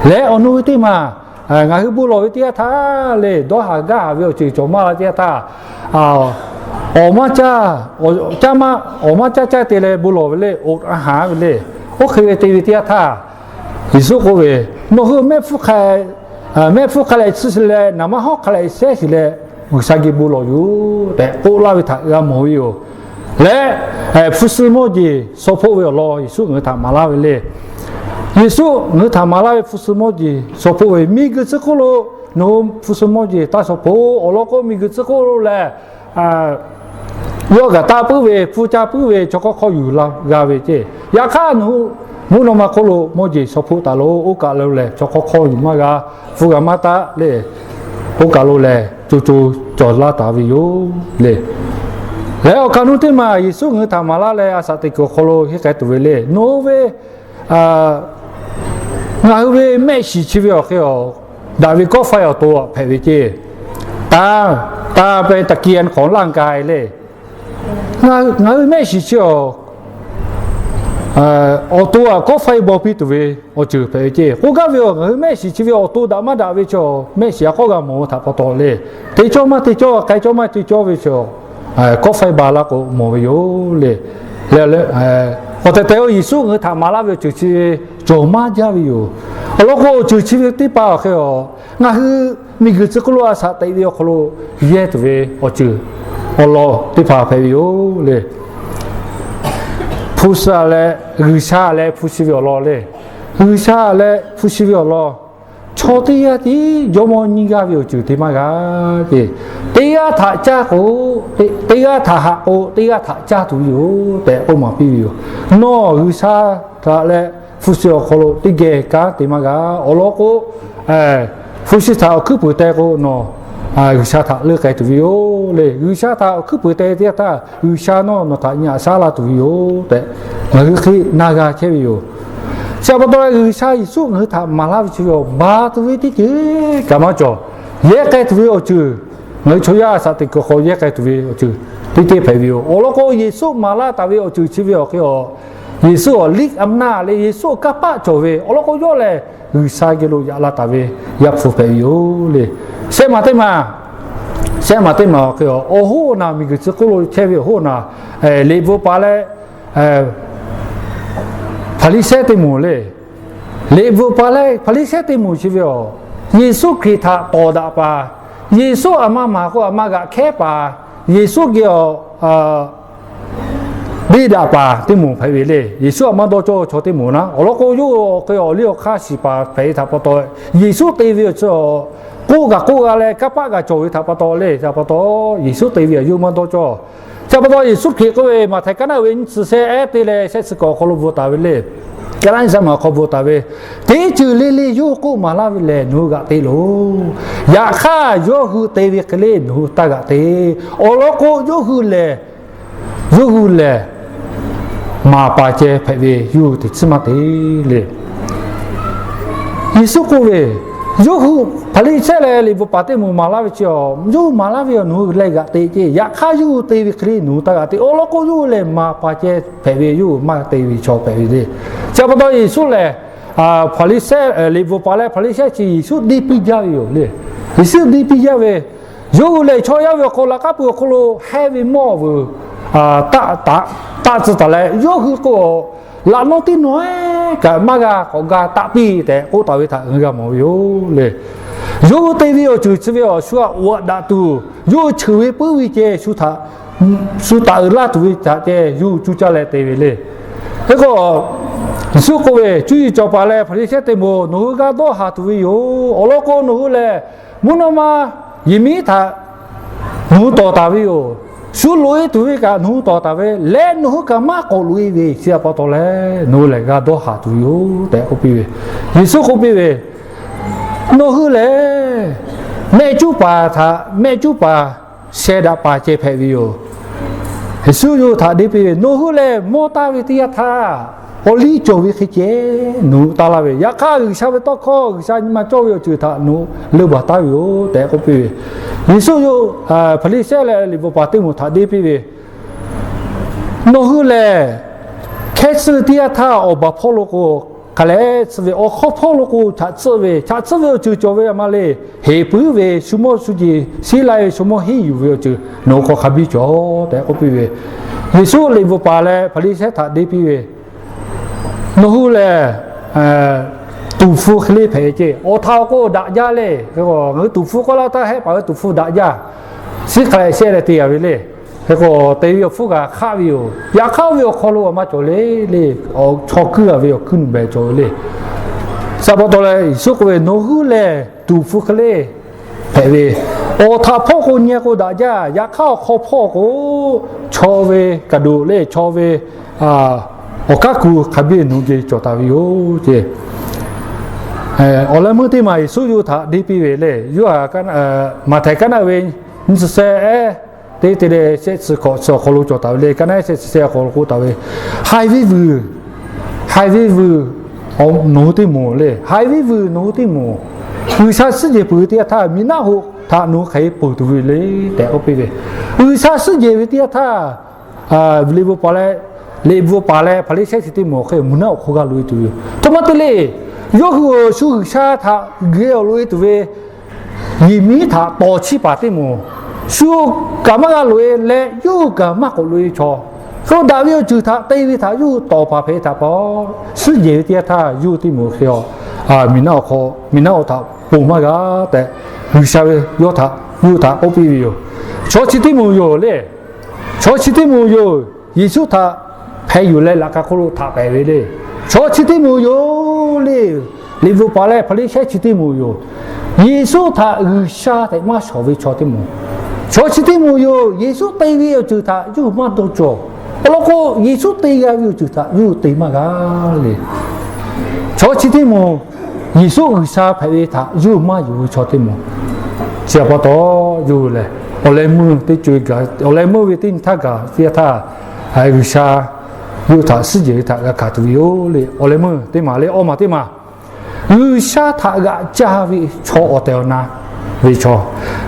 Leh awˬ nu ve teˇ maˬ ngaˬ hui bon lawˬ ve teˇ yanˇ htaˇ le, dawˇ haˍ gaˇ haˍ ve awˬ ceuˬ cawˬ maˇ la teˇ yanˇ htaˇ, awˬ maˇ caˇ, awˬ maˇ caˇ caˇ te leh bon lawˬ ve le, oꞈ a haˍ ve le. Oˇ hk'e ve te ve teˇ yanˇ htaˇ, Yeˍsuˆ k'oˆ ve, Nawˬ hui mehˆ hpfuhˇ hk'a leh tsuhˇ shiˍ leh, naˍ manˇ hawˉ hk'a leh shehˉ shiˍ leh, G'uiˬsha geh bon lawˬ yoˬ tehꞈ k'oˆ laˇ ve htaꞈ g'a mawˬ ve yoˬ. Leh hpu shi mawˇ jeˬ shaw hpoˆ ve awˬ lawn Yeˍsuˆ ngaˬ hui htaꞈ maˍ laˇ ve le. Yeˍsuˆ ngaˬ hui htaꞈ maˍ laˇ ve hpu shi mawˇ jeˬ shaw hpoˆ ve, miˬguiˬ tcuh hk'oˆ lo nawˬ hui hpu shi mawˇ jeˬ taˇ shaw hpoˆ. Awˬ lawn k'o, miˬguiˬ tcuh hk'oˆ lo lehˬ, yawˇ kaꞈ taˇ puiˉ ve, hpu ca puiˉ ve, chaw hk'awˇ hk'awˇ yuˬ la g'a ve ceˇ. Yaꞈ hk'aˇ nawˬ hui mvuhˇ naw ma hk'oˆ lo mawˇ jeˬ shaw hpoˆ taˍ lo, oˇ kaˬ lo lehˬ chaw hk'awˇ hk'awˇ yuˬ maˇ g'a, hpu g'a maˇ taˆ le. Oˇ kaˬ lo lehˬ co co cawˬ laˇ taˍ ve yoˬ le. Leh awˬ kaˬ nu teˇ maˬ Yeˍsuˆ ngaˬ hui htaꞈ maˍ laˇ leh, a shaꞈ teꞈ kuiˬ awˬ hk'aw lo henˇ k'ai tuˬ ve le. Nawˬ hui ve ngaˬ hui ve mehˆ shiˍ chi ve awˬ hk'e a, daꞈ ve kawˆ faiˇ awˬ to hpehꞈ ve ceˇ. Taˇ, taˇ pehˇ taꞈ ki a hk'awꞈ laˇ k'ai le. Ngaˬ hui mehˆ shiˍ chi a, awˬ to aꞈ kawˆ faiˇ baw piˇ tuˬ ve awˬ ceuˬ hpehꞈ ve ceˇ. K'oˆ gaˇ ve a, ngaˬ hui mehˆ shiˍ chi ve awˬ to daꞈ maˇ daꞈ ve chi a, mehˆ shiˍ a k'awˇ g'a mawˬ ve htaꞈ pa taw le. Te cawˇ maˇ te cawˇ, k'ai cawˇ maˇ te cawˇ ve chi a, kawˆ faiˇ ba laˇ k'o mawˬ ve yoˬ le. Awˬ tehˬ tehˬ-o, Yeˍsuˆ ngaˬ hui htaꞈ maˍ laˇ ve awˬ ceuˬ chi ve cawˬ maˇ jaˇ ve yoˬ. Awˬ lawn k'o, awˬ ceuˬ chi ve teˇ hpaˍ awˬ hk'e a, ngaˬ hui miˬguiˬ tcuh hk'oˆ lo a shaꞈ teꞈ ve awˬ hk'aw lo yehˇ tuˬ ve awˬ ceuˬ awˬ lawn teˇ hpaˍ hpehꞈ ve yoˬ le. Hpu shi leh, G'uiˬsha leh hpu shi ve awˬ lawn le. G'uiˬsha leh hpu shi ve awˬ lawn, chaw teˇ g'aˇ tiˉ jawˇmawˇ nyiˇ g'aˇ ve awˬ ceuˬ te maˇ g'a ceˇ. Teˇ g'aˇ htaꞈ caˇ k'o, teˇ g'aˇ htaꞈ haꞈ k'o, teˇ g'aˇ htaꞈ caˇ tuˬ ve yoˬ tehꞈ k'oˆ maˍ piˇ ve yoˬ. Nawˬ G'uiˬsha htaꞈ leh hpu shi awˬ hk'aw lo teˇ geh kanˉ te maˇ g'a. Awˬ lawn k'o, hpu shi htaꞈ awˬ hkuiˉ puiˍ te k'o, nawˬ G'uiˬsha htaꞈ leuˆ k'ai tuˬ ve yoˬ le. G'uiˬsha htaꞈ awˬ hkuiˉ puiˍ te teˇ yanˇ htaˇ, G'uiˬsha nawˬ, nawˬ htaꞈ nyi aꞈ shaˉ laˇ tuˬ ve yoˬ tehꞈ, ngaˬ hui hk'e na g'a chehˇ ve yoˬ. Chi htaꞈ pa taw, G'uiˬsha Yeˍsuˆ ngaˬ hui htaꞈ maˍ laˇ ve chi ve a, ba tuˬ ve teˇ ceuˬ kaꞈ maˇ cawˬ. Yehˇ k'ai tuˬ ve awˬ ceuˬ, ngaˬ hui chaw yaˇ a shaꞈ teꞈ kuiˬ hk'aw yehˇ k'ai tuˬ ve awˬ ceuˬ teˇ ceuˬ hpehꞈ ve yoˬ. Awˬ lawn k'o, Yeˍsuˆ maˍ laˇ taˍ ve awˬ ceuˬ chi ve awˬ hk'e a, Yeˍsuˆ awˬ liˇ a mvuhˇ naˆ leh Yeˍsuˆ awˬ kanˇ paˆ cawˬ ve awˬ lawn k'o, yawˇ lehˬ G'uiˬsha geh lo yaꞈ la taˍ ve Yaˇ hpu hpehꞈ ve yoˬ le. Shehˆ maˬ teˇ maˬ, shehˆ maˬ teˇ maˬ awˬ hk'e a, awˬ hoˉ naˬ, miˬguiˬ tcuh hk'oˆ lo chehˇ ve awˬ hoˉ naˬ, liꞈ bvuhꞈ paˍ leh Hpaˍriˍsehˇ teˇ moˍ le. Liꞈ bvuhꞈ paˍ leh Hpaˍriˍsehˇ teˇ moˍ chi ve a, Yeˍsuˆ Hkriꞈ htaꞈ tawˍ daꞈ paˍ, Yeˍsuˆ aˬ ma maˍ k'o aˬ ma g'aꞈ hkehˉ paˍ, Yeˍsuˆ geh a, biˇ daꞈ paˍ teˇ moˍ hpehꞈ ve le. Yeˍsuˆ aˬ ma dawˇ cawˇ chaw teˇ moˍ naˉ, awˬ lawn k'o, yawˇ hui awˬ hk'e awˬ liˇ awˬ hk'aˇ shiˍ paˍ hpehꞈ ve htaꞈ pa taw, Yeˍsuˆ te ve awˬ chi a, k'oˆ kaꞈ k'oˆ g'a leh kanˇ paˆ kaꞈ cawˬ ve htaꞈ pa taw le. Htaꞈ pa taw, Yeˍsuˆ te ve a yawˇ hui maˇ dawˇ cawˇ. Htaꞈ pa taw, Yeˍsuˆ Hkriꞈ k'oˆ ve, Maꞈhtehˍ kaˉ naˆ ve nyiˇ chi shehˆ ehˉ teˇ leh shehˆ chi kaꞈ awˬ hk'aw lo bvuhꞈ taˍ ve le. Kaˉ naˆ nyiˇ chi maˬ awˬ hk'aw bvuhꞈ taˍ ve, Teˇ ceuˬ le le yawˇ hui k'oˆ maˍ laˇ ve lehˬ, nawˬ hui g'aꞈ te loˬ. Yaꞈ hk'aˇ, yawˇ hui te ve hk'e le nawˬ hui taˇ g'aꞈ te. Awˬ lawn k'o, yawˇ hui lehˬ, yawˇ hui lehˬ maˍ paˍ ceh hpehꞈ ve yawˇ hui teꞈ chiˉ maˇ te le. Yeˍsuˆ k'oˆ ve, yawˇ hui Hpaˍriˍsehˇ leh liꞈ bvuhꞈ paˍ teˇ moˍ maˍ laˇ ve chi a, yawˇ hui maˍ laˇ ve a nawˬ hui lehˬ g'aꞈ te ceˇ. Yaꞈ hk'aˇ, yawˇ hui te ve hk'e le nawˬ hui taˇ g'aꞈ te. Awˬ lawn k'o, yawˇ hui lehˬ maˍ paˍ ceh hpehꞈ ve, yawˇ hui maˇ te ve chaw hpehꞈ ve le. Chi pa taw Yeˍsuˆ lehˬ, Hpaˍriˍsehˇ, liꞈ bvuhꞈ paˍ leh Hpaˍriˍsehˇ chi Yeˍsuˆ deˇ piˇ jaˇ ve yoˬ le. Yeˍsuˆ deˇ piˇ jaˇ ve, yawˇ hui lehˬ chaw yaˇ ve awˬ hk'aw laꞈ k'aˉ pui awˬ hk'aw lo hehˇ ve mawˇ vuiˬ taˆ tcuh taˍ leh, yawˇ hui k'o, laꞈ nawˇ teˇ nawˬ ehˉ kaꞈ maˇ g'a k'awꞈ ga taˆ piˇ tehꞈ k'oˆ taˍ ve htaꞈ ngaˬ hui g'a mawˬ ve yoˬ le. Yawˇ hui te ve awˬ ceuˬ chi ve a, shu htaꞈ oꞈ daꞈ tuˬ, yawˇ hui cheuˬ ve puiˉ ve ceh shu htaꞈ, shu taˍ uiˍ laˇ tuˬ ve htaꞈ ceh yawˇ hui cuˇ caˇ leh te ve le. Hk'e k'o, Yeˍsuˆ k'oˆ ve, Cuˇ yiˍ cawˬ paˍ leh Hpaˍriˍsehˇ teˇ moˍ, nawˬ hui g'a dawˇ haˍ tuˬ ve yoˬ. Awˬ lawn k'o, nawˬ hui lehˬ mvuhˇ naw ma yehˬ miˉ htaꞈ nawˬ hui tawˍ taˍ ve yoˬ. Shu loꞈ-e tuˬ ve kaꞈ nawˬ hui tawˍ taˍ ve leh, nawˬ hui kaꞈ maˇ k'awꞈ loꞈ-e ve chi pa taw leh, nawˬ hui lehˬ g'a dawˇ haˍ tuˬ ve yoˬ tehꞈ k'oˆ piˇ ve. Yeˍsuˆ k'oˆ piˇ ve, Nawˬ hui lehˬ mehˆ cuˉ paˍ htaꞈ mehˆ cuˉ paˍ sheh daꞈ paˍ ceh hpehꞈ ve yoˬ. Yeˍsuˆ yawˇ hui htaꞈ deˇ piˇ ve, Nawˬ hui lehˬ mawˇ taˇ ve teˇ yanˇ htaˇ, awˬ liˇ cawˬ ve hk'e ceh nawˬ hui taˇ laˇ ve, yaꞈ hk'aˇ G'uiˬsha ve tawˇ hkawˇ, G'uiˬsha nyi ma cawˇ ve awˬ ceuˬ htaꞈ nawˬ hui leuˇ baˬ taˉ ve yoˬ tehꞈ k'oˆ piˇ ve. Yeˍsuˆ yawˇ Hpaˍriˍsehˇ leh liꞈ bvuhꞈ paˍ teˇ moˍ htaꞈ deˇ piˇ ve, Nawˬ hui lehˬ hkehˇ tsuhˇ ve teˇ yanˇ htaˇ awˬ baˬ hpawˇ lo k'o, hk'aˬ lehˬ tsuhˇ ve, awˬ hk'awˇ hpawˇ lo k'o chaꞈ tsuhˇ ve, chaꞈ tsuhˇ ve awˬ ceuˬ cawˬ ve a ma le. Heˍ puiˉ ve shu mawˇ shu jeˬ shiˉ lai ve shu mawˇ henˉ yuˬ ve awˬ ceuˬ nawˬ hui hk'aw hk'a biˇ cawˬ tehꞈ k'oˆ piˇ ve. Yeˍsuˆ liꞈ bvuhꞈ paˍ leh Hpaˍriˍsehˇ htaꞈ deˇ piˇ ve, Nawˬ hui lehˬ, tuˍ hpfuh hk'e le hpehꞈ ve ceˇ. Awˬ htaꞈ awˬ k'o daꞈ jaˇ le. Hk'e k'o ngaˬ hui tuˍ hpfuh k'awˇ laˇ taˇ hehˆ paˍ ve tuˍ hpfuh daꞈ jaˇ. Shiˉ hk'a leh shehˆ leh te yaꞈ ve le. Hk'e k'o te ve awˬ hpfuhˇ kaꞈ hk'aˆ ve yoˬ. Yaꞈ hk'aˇ oˇ ve awˬ hk'aw lo a maˇ cawˬ le le. Awˬ chaw kuiˇ a ve awˬ kuiˇ nuˬ behˬ cawˬ ve le. Saˍ pa taw leh Yeˍsuˆ k'oˆ ve, Nawˬ hui lehˬ tuˍ hpfuh hk'e le hpehꞈ ve, awˬ htaꞈ hpawˇ k'o nyi k'o daꞈ jaˇ. Yaꞈ hk'aˇ awˬ hk'aw hpawˇ k'o, chaw ve kaˍ doꞈ le, chaw ve awˬ kaˉ ku hk'a biˇ nawˬ hui geh cawˬ taˍ ve yoˬ ceˇ. Awˬ leh meuˇ teˇ maˬ Yeˍsuˆ yawˇ hui htaꞈ deˇ piˇ ve le. Yoˇhanˬ, Maꞈhtehˍ kaˉ naˆ ve nyiˇ chi shehˆ ehˉ teˇ te leh shehˆ chi hkawꞈ chi awˬ hk'aw lo cawˬ taˍ ve le. Kaˉ naˆ ehˉ shehˆ chi shehˆ awˬ hk'aw lo k'oˆ taˍ ve, Haiˬ ve vuiˬ, haiˬ ve vuiˬ nawˬ hui teˇ moˍ le. Haiˬ ve vuiˬ nawˬ hui teˇ moˍ. G'uiˬsha suhˉ jehˬ peuˬ ve teˇ yanˇ htaˇ, miˬ naˆ hoꞈ htaꞈ nawˬ hui hk'aˬ hk'e peuˬ tuˬ ve le tehꞈ k'oˆ piˇ ve. G'uiˬsha suhˉ jehˬ ve teˇ yanˇ htaˇ, liꞈ bvuhꞈ paˍ leh, liꞈ bvuhꞈ paˍ leh Hpaˍriˍsehˇ chi teˇ moˍ hk'e mvuhˇ naˆ awˬ hk'aw g'a loꞈ e tuˬ ve yoˬ. Htoꞈ ma te le, yawˇ hui shu G'uiˬsha htaꞈ geh awˬ loꞈ e tuˬ ve Yehˬ miˉ htaꞈ tawˍ chiˇ paˍ teˇ moˍ, shu kaꞈ maˇ g'a loꞈ e leh, yawˇ hui kaꞈ maˇ k'awꞈ loꞈ e chaw. Hk'e k'o daꞈ ve awˬ ceuˬ htaꞈ te ve htaꞈ yawˇ hui tawˍ paˍ hpehꞈ ve htaꞈ pa taw, suhˉ jehˬ ve teˇ yanˇ htaˇ yawˇ hui teˇ moˍ hk'e a, miˬ naˆ awˬ hk'aw, miˬ naˆ awˬ htaꞈ ponˬ maˇ g'a tehꞈ, G'uiˬsha ve yawˇ htaꞈ, yawˇ hui htaꞈ k'oˆ piˇ ve yoˬ. Chaw chi teˇ moˍ yoˬ le. Chaw chi teˇ moˍ yoˬ. Yeˍsuˆ htaꞈ hpeh yuˬ leh laꞈ ka hk'oˆ lo htaꞈ pehˍ ve le. Chaw chi teˇ moˍ yoˬ le. Liꞈ bvuhꞈ paˍ leh Hpaˍriˍsehˇ chi teˇ moˍ yoˬ. Yeˍsuˆ htaꞈ G'uiˬsha tehꞈ maˇ shawˍ ve chaw teˇ moˍ. Chaw chi teˇ moˍ yoˬ. Yeˍsuˆ te ve awˬ ceuˬ htaꞈ yawˇ hui maˇ dawˇ cawˬ. Awˬ lawn k'o, Yeˍsuˆ te g'a ve awˬ ceuˬ htaꞈ yawˇ hui te maˇ g'a le. Chaw chi teˇ moˍ, Yeˍsuˆ G'uiˬsha hpehꞈ ve htaꞈ yawˇ hui maˇ yonˍ ve chaw teˇ moˍ. Chi pa taw, yawˇ hui lehˬ, awˬ leh meuˇ teˇ co e gaˬ, awˬ leh meuˇ ve teˇ nyi htaˇ gaˬ teˇ yanˇ htaˇ, G'uiˬsha yawˇ hui htaꞈ suhˉ jehˬ ve htaꞈ g'a hkanˍ tuˬ ve yoˬ le. Awˬ leh meuˇ teˇ maˬ le, awˇ maˬ teˇ maˬ, G'uiˬsha htaꞈ g'aꞈ ca ve chaw awˬ tehˬ awˬ na ve chaw,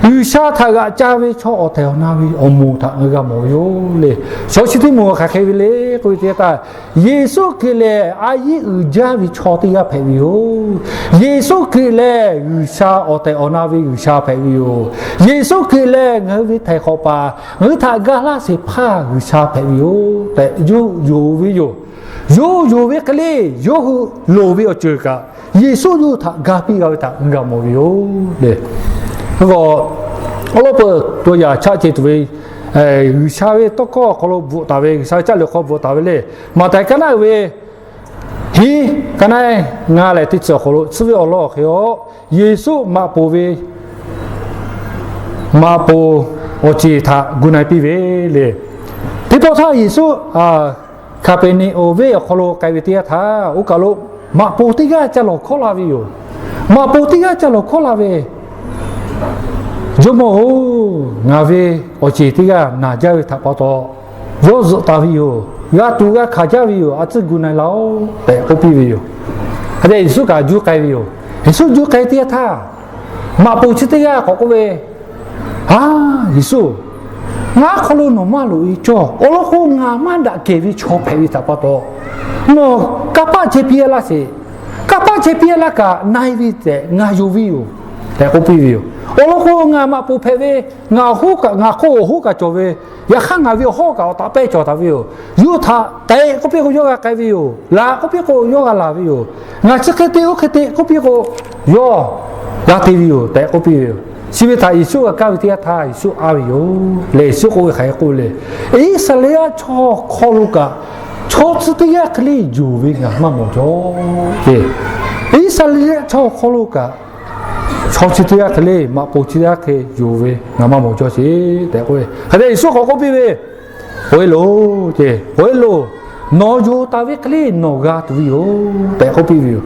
G'uiˬsha htaꞈ g'aꞈ ca ve chaw awˬ tehˬ awˬ na ve awˬ moˍ htaꞈ ngaˬ hui g'a mawˬ ve yoˬ le. Chaw chi teˇ moˍ hk'aˬ hk'e ve le k'oˆ ve teˇ yanˇ htaˇ, Yeˍsuˆ Hkriꞈ lehˬ a yiˉ uiˍ jaˇ ve chaw teˇ g'aˇ hpehꞈ ve yoˬ. Yeˍsuˆ Hkriꞈ lehˬ G'uiˬsha awˬ tehˬ awˬ na ve G'uiˬsha hpehꞈ ve yoˬ. Yeˍsuˆ Hkriꞈ lehˬ ngaˬ hui ve htaiˍ hk'awꞈ paˍ, ngaˬ hui htaꞈ ga laˇ sheˍ hpaˇ G'uiˬsha hpehꞈ ve yoˬ tehꞈ yawˇ hui yonˍ ve yoˬ. Yawˇ hui yonˍ ve hk'e le, yawˇ hui loˍ ve awˬ ceuˬ kaꞈ, Yeˍsuˆ yawˇ hui htaꞈ ga piˇ g'a ve htaꞈ ngaˬ hui g'a mawˬ ve yoˬ le. Hk'e k'o, awˉ lawˉ peuˬ to yaꞈ chaˆ ce tuˬ ve G'uiˬsha ve tawˇ hkawˇ awˬ hk'aw lo bvuhꞈ taˍ ve, G'uiˬsha ve caˇ lehˬ hk'aw bvuhꞈ taˍ ve le. Maꞈhtehˍ kaˉ naˆ ve hiˉ, kaˉ naˆ ngaˇ leh teˇ chi awˬ hk'aw lo tsuhˇ ve awˬ lawn awˬ hk'e a, Yeˍsuˆ maꞈ poˍ ve maꞈ poˍ awˬ ceˬ htaꞈ gu na e piˇ ve le. Teˇ pawˆ htaˇ Yeˍsuˆ Hkaˍpeˍneˍonˍ venˇ awˬ hk'aw lo k'ai ve teˇ yanˇ htaˇ, oˇ kaˬ lo maꞈ poˍ teˇ g'aˇ ca lawˬ hkawˉ la ve yoˬ. Maꞈ poˍ teˇ g'aˇ ca lawˬ hkawˉ la ve, Jawˇmawˇ-oˬ, ngaˬ ve awˬ ceˬ teˇ g'aˇ naˬ jaˇ ve htaꞈ pa taw, yawˇ zuhꞈ taˍ ve yoˬ. G'a tuꞈ g'a hkanˍ jaˇ ve yoˬ. A tcuhˇ gu na e laˇ-oˆ tehꞈ k'oˆ piˇ ve yoˬ. Hk'e te Yeˍsuˆ kaꞈ juˇ k'ai ve yoˬ. Yeˍsuˆ juˇ k'ai teˇ yanˇ htaˇ, maꞈ poˍ chi teˇ g'aˇ k'awꞈ k'oˆ ve, A, Yeˍsuˆ, ngaˬ hk'aw lo nawˬ maˇ loꞈ-e cawˇ. Awˬ lawn k'o, ngaˬ maˇ daꞈ kehˬ ve chaw hpehꞈ ve htaꞈ pa taw, nawˬ kanˇ paˆ chehˇ piˇ-a laˇ sheˍ. Kanˇ paˆ chehˇ piˇ-a laˇ kaꞈ na e ve tehꞈ ngaˬ yonˍ ve yoˬ tehꞈ k'oˆ piˇ ve yoˬ. Awˬ lawn k'o, ngaˬ maꞈ poˍ hpehꞈ ve, ngaˬ awˬ hoˉ kaꞈ, ngaˬ hk'oˆ awˬ hoˉ kaꞈ cawˬ ve, yaꞈ hk'aˇ ngaˬ ve awˬ hawˉ kaꞈ awˬ taꞈ pehˇ cawˬ taˍ ve yoˬ. Yawˇ htaꞈ tehꞈ k'oˆ piˇ k'o, yawˇ g'a k'ai ve yoˬ. Laˬ k'oˆ piˇ k'o, yawˇ g'a laˬ ve yoˬ. Ngaˬ chi hk'e te oˇ hk'e te k'oˆ piˇ k'o, yawˇ g'a te ve yoˬ tehꞈ k'oˆ piˇ ve yoˬ. Chi ve htaꞈ Yeˍsuˆ g'a kaˇ ve teˇ yanˇ htaˇ Yeˍsuˆ a ve yoˬ le. Yeˍsuˆ k'oˆ ve hk'aˬ hk'e k'oˆ ve le, Iˉsaˍreˍlaˆ chaw hk'aw lo kaꞈ chaw chi teˇ g'aˇ hk'e le yonˍ ve ngaˬ maˇ mawˬ jaw ce. Iˉsaˍreˍlaˆ chaw hk'aw lo kaꞈ chaw chi teˇ g'aˇ hk'e le, maꞈ poˍ chi teˇ g'aˇ hk'e yonˍ ve ngaˬ maˇ mawˬ jaw ce tehꞈ k'oˆ ve hk'e te Yeˍsuˆ k'awꞈ k'oˆ piˇ ve, K'oꞈ-e loˬ ce, k'oꞈ-e loˬ, nawˬ yonˍ taˍ ve hk'e le nawˬ g'a tuˬ ve yoˬ tehꞈ k'oˆ piˇ ve yoˬ.